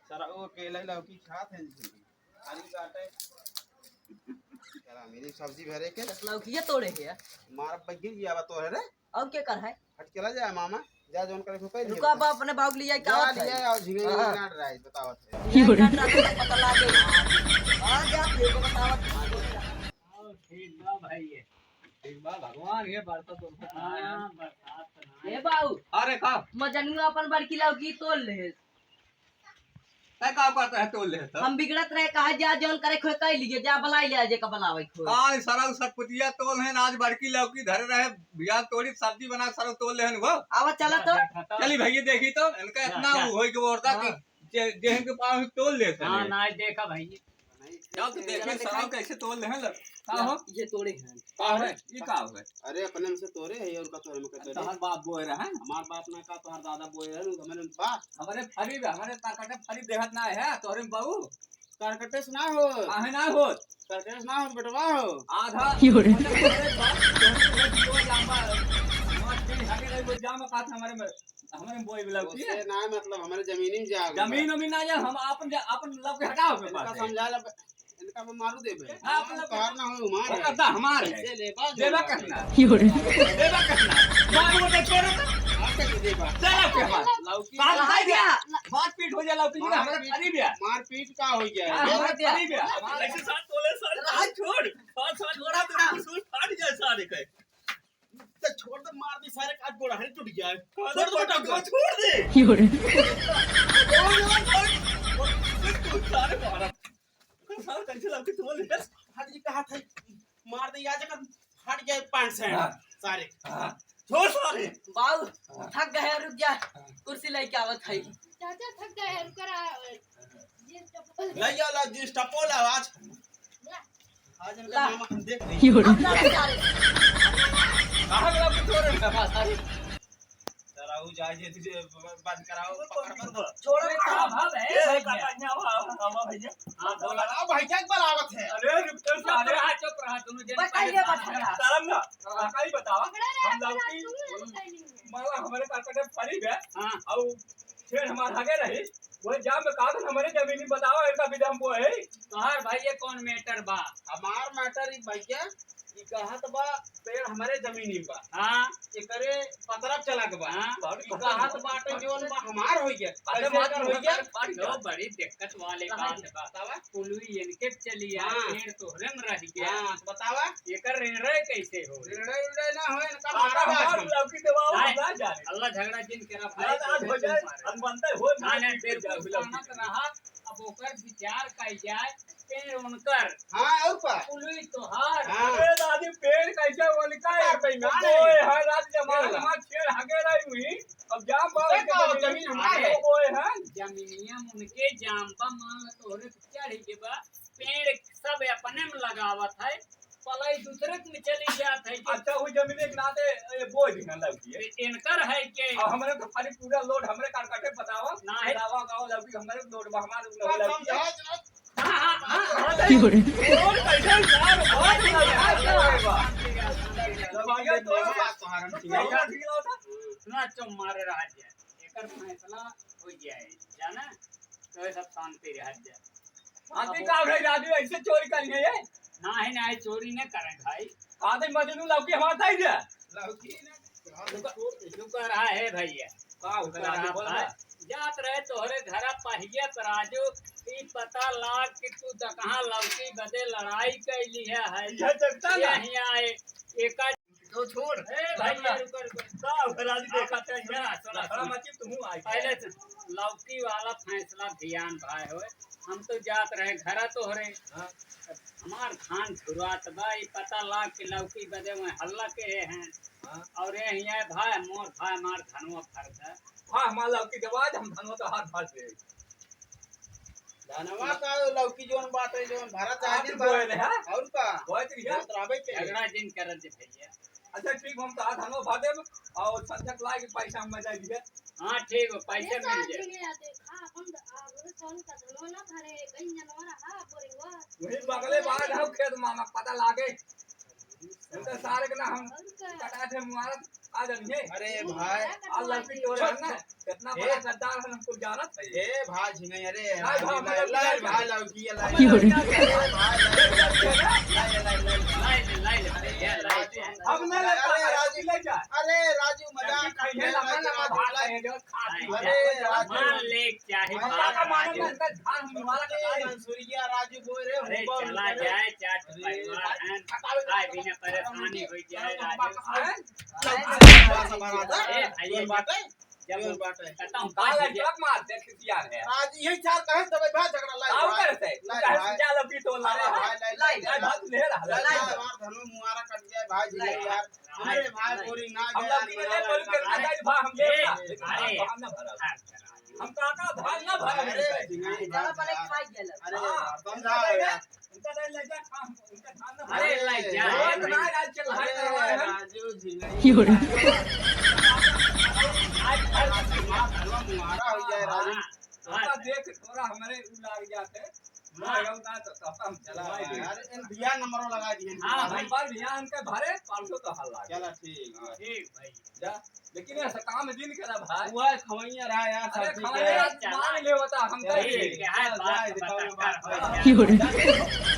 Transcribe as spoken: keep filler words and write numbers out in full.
सारा वो केला लौकी खात हैं जी। खाली बाटे। चला, मेरी सब्जी भरे के। बस लौकिया तोड़े के है। मार बग्गी जी आवा तोड़े रे। और के कर है? हट, चला जाए मामा। जा, जौन करे को कह दिया। रुका, बा अपने बाबू के लिए जा, आवत है। ले आओ, झिंगे हाँ। काट रहा है, बतावत है। ये काट रहा है, पता लागे। आ गया, फिर को बतावत। हाँ, ठीक बा भाई, ये। ठीक बा, भगवान ये बरसात उरसात ना आया। हाँ, बरसात तो ना ए आया। बाबू। अरे का? मजनुआ अपन बड़की लौकी तोड़ ले। तै का करता है, तोड़ ले तो? हम बिगड़त रहे, कहा जा, जौन करे खोए कह लीजिए, जा बलाई ले, जे का बलावे खोए। काल सरऊ सतपुतिया तोल हैं, आज बड़की लौकी धरे रहे, बियान तोड़ी सब्जी बना, सरऊ तोल ले हैं वो। आवा चला तो। चली भैया, देखी तो, इनका जा, इतना जा। वो होई के बोलता कि हाँ। जे, जेहन के पाँव तोल ले हाँ, सने। ना देखा भैया। चल तो देखी चला सरऊ देखा। कैसे तोल ले हैं लो। का हो? ये तोड़े हैं। का है? ये का है? अरे, अपने में से तोरे है, और का तोरे में का तोरे? तोहर बाप बोए रहे हैं? हमार बाप ना का, तोहर दादा बोए रहे, हमरे बाप। हमरे फरीब, हमरे ताकत फरीब देहत ना है, तोहरे में बाऊ। करकटेस ना हो। काहे ना हो? करकटेस ना हो, बेटवा हो। आधा। क्यों रे? मतलब, तोहरे बाप, तोहरे बाप, तोहरे बाप, हमार तीन हगे रही, वो जामा का था हमरे में। हमरे बोई वाला उसे की है? ना, मतलब, हमरे जमीनी में जाग बा। जमीन उमीन ना जाए, हम आपन जा-, आपन लव के हटाओ के इनका पास है। समझा ला, इनका हम मारू देबे। हाँ, अपन लव के तोहार ना हो, हमार है। ओकर दा हमार है। कैसे लेबा देबा जो करना। क्यों रे? देबा करना। मारू वो तो छोड़ो तो। आप कैसे देबा? चलो के बात। लौकी बात आ गया। बात पीट हो जाए लौकी ना, हमारे मारपीट, फरी गया। मारपीट का हो गया? हाँ, हमारे फरी गया। ऐसे साथ बोले, सारे हाथ छोड़। साथ, साथ छोड़ा, छोड़ा। तो सूर फाट जाए सारे के। तो छोड़ दे, मार दी सारे का, आज गोड़ा हरी टूट गया है। अरे छोड़ दे बेटा, पटक दो, छोड़ दे। क्यों रे? छोड़ दे, छोड़ दे। तू सारे मारा। सारे कैसे लौकी तोड़ ले। हट जी, कहा था, मार दे, आज का हट गए पाँच सौ हाँ। सारे। हाँ। छोड़ सारे। बाऊ, हाँ। थक गए, रुक जा। हाँ। कुर्सी लेके आवत है। चाचा थक गए, रुक रहा है। ले जा, ला, जींस टप्पो ला, आज। आज इनका ला। मामा हम देख लेंगे। क्यों रे? अब लड़ा सारे। कहाँ गया कुछ और है? सारे। सारा वो जाए जे तुझे बंद कराओ, पकड़ कर बोला। छोड़ो, ए, कहाँ भाग है? ए, भैया। काका, यहाँ आओ, आओ, आओ भैया। हाँ, बोला। आ, भैया एक बार आवत है। अरे, रुक तो, चुप सारे। रहा, चुप रहा, दोनों जन बताइए, पहले बताइए। सारे। सारे ना, काका ही बतावा। पकड़ा रहे, हम पकड़ा, लौकी, तुम लोग बताइए। मतलब, हमारे काका के फरीब है। हाँ। और छेड़ हमार आगे रही। वो जाम में कागज हमरे जमीनी बतावा, इनका विधा हमको है। तोहार भाई ये कौन matter बा? हमार matter ई भैया, ई कहत बा पेड़ हमरे जमीनी बा। हाँ। एकरे पतरा चला के बा। हाँ। ई कहत बाटे जौन बा हमार होइ गया। अरे कैसे मार एकर होइ गया? फाड़ दो, बड़ी दिक्कत वाली कहाँ बात बा। बतावा? पुलवी इनके चली आ, हाँ। पेड़ तोहरे में रह गया। हाँ, तो बतावा। एकर निर्णय कैसे हो? निर्णय उर्णय ना हो, इनका काका मारा हमार बात। लौकी देवाओ, नहीं, हम ना जाने। अल्लाह झगड़ा जिन करा भाई, ना, ना, हो जाए, हम बनते हो, नहीं, नहीं, बिल्कुल सहमत रहा। अब ओकर विचार कइल जाए, पेड़ उनकर। हाँ, और का? पुलवी तोहार। हाँ। अरे दादी, पेड़ कैसे उनका है? बेईमान है। ओए, हर रात जमाल हमार छेड़ हगे रही हुई। अब जाम बा उनके का? जमीन हमार है। ओए, हाँ। जमीनिया उनके जाम बा, मान लो तोहरे चढ़ के बा, पेड़ सब अपने में लगावत है, पलाई दूसरे में चली जात है कि अच्छा, वो जमीन एक नाते, ए, बोझ है लौकी है। ए, इनकर है कि अब हमरे तो खाली पूरा load हमरे काट काटे बतावा। ना है। बतावा गाँव लौकी हमरे load बा, हमारे load बात लौकी है। समझा, समझा। हाँ, हाँ, हाँ, हाँ, क्यों रे? Load कैसे उतार, बात समझा, समझा। लौकी है तो बात तो हमारा ठीक है। सुना, चुप मारे रहा जाए। एकर फैसला हो जाए, जाना? तो ये सब शांति रह जाए। शांति का रहे, राजू ऐसे चोरी करिए ये? नाही, नाही, चोरी न करे भाई। आदमी मजनू लौकी हमार ताई दे। लौकी न, लुका, लुका रहा है भैया। का लुका लुका रहा रहा बोल भाई। ना। जात रहे तोहरे घरा पहिए पर राजू, ई पता लाग कि तू दकहा लौकी बदे लड़ाई कैली है, है। यह जगता ना। यह हियाँ आए, एका तो छोड़। ए, भाई, रुको, रुको। का हो, राजू देखा था, सुना, सुना, लफड़ा सुना। मची, तू आई। पहले तो लौकी वाला फैसला ध्यान भाई होए। हम तो जात रहे घरा तोहरे। हाँ। हमार धान झुरात बा, ई पता लाग कि लौकी बदे में हल्ला के हैं। हाँ। और ये हियाँ भाई, मोर भाई, हमार धनवा फरता। हाँ, हमार लौकी देवा, हम धनवा तो हाथ भर दे। धनवा का लौकी जौन बाटे, जौन भरा चाहे आप दिन बोए भरा। रहे, हाँ? और का? बोए तो भैया। बोत रहबे के। झगड़ा जिन करत जे भैया। अच्छा, ठीक, हम तो हाथ धनवा भर देब, और संझक लाए के पैसा हम दे दिए। हाँ, ठीक हो, पैसा ये मिल साथ जाए। मिले आते, हाँ, अपन द-, आ, वो कौन का धनवा ना भरे, कहीं जनवा रहा, बोरिंगवा। वही बगले बाहर हम खेत मामा, पता लागे। हम तो सारे के ना हम और का? पटा थे मारत, आ जानिए। अरे भाई। आ लड़की टोरे है ना, कितना ए। बड़ा गद्दार है, हमको जानत है। ए भाई झिंगई, अरे नहीं, भाई, भाई, हम लोग लाल, नहीं भाई, लड़की है, लाल। क्यों रे? ए भाई, लाल, लाल, लाल, लाल। हम नहीं लेते अरे हैं, राजू, ले जा। अरे राजू, मजाक लड़की खाइए, कर रहे हैं, लगा, लगा, राजू, भाग लाल। खाइए, जो खाती है। अरे राजू। मान ले, चाहे हम बाप का मानव राजू। नहीं, इनका धान हम मारा का अरे, नहीं। मंसूरिया राजू बोल रहे, अरे, होबा चला करे। जाए, चार अरे, परिवार हैं। भाई, बिना परेशानी हो जाए, राजू। हैं? ए, भैया, जोर बाटे, जब जोर बाटे। कहता हूँ, काल पाँच एक बजे। लाख मार दे, खिसियान है। आज यही चार कहे, तब भाई झगड़ा लाई, काल भाई। करते, लाई, तू कहे, भाई। जा लो, पी तो ला, अरे, ला, भाई, लाई, लाई, लाई, लाई, भाई, तू ले रहा, लाई, लाई। लाई, मार धनु मुहारा कट जाए, भाई, जी, लाई। यार। अरे, भाई, लाई। गोरी ना हम गया, लड़की के ले, ना बोलू के गया। ना जाए, भाई, हम ले अरे, रहा, लेकिन अरे। हम ना भरा। हम काका धान ना भरा अरे, मिलता है। झिंगई चलो, बात पहले है। खाई गया। अरे, हाँ, समझा उनका यार। उनका नहीं ले जा, खा, उनका धान ना भरा। अरे, ले जा। रोज ना राज के लड़ाई अरे, करवाए हैं। राजू झिंगई। क्यों रे? आज, आज, आज, आज, मारा हो जाए, राजू। हाँ। थोड़ा देख, थोड़ा हमारे उ लाग जाते। हाँ। ना, हम ना तो, तो हम चला भाई। यार, इन धियान नंबरों लगा दिए। हाँ, भाई। नंबर धियान के भरे, परसों तो हल लागे। चला, ठीक। हाँ। ठीक, भाई। जा, लेकिन ऐसा काम दिन करा भाई। हुआ है, खवैया रहा यार, अरे, सब्जी खवैया के। यार, मान ले होता, हम चला, कहीं ठीक है, चल, बात जाए, बता दिखाओ, कर, बात। हो जाए। क्यों रे?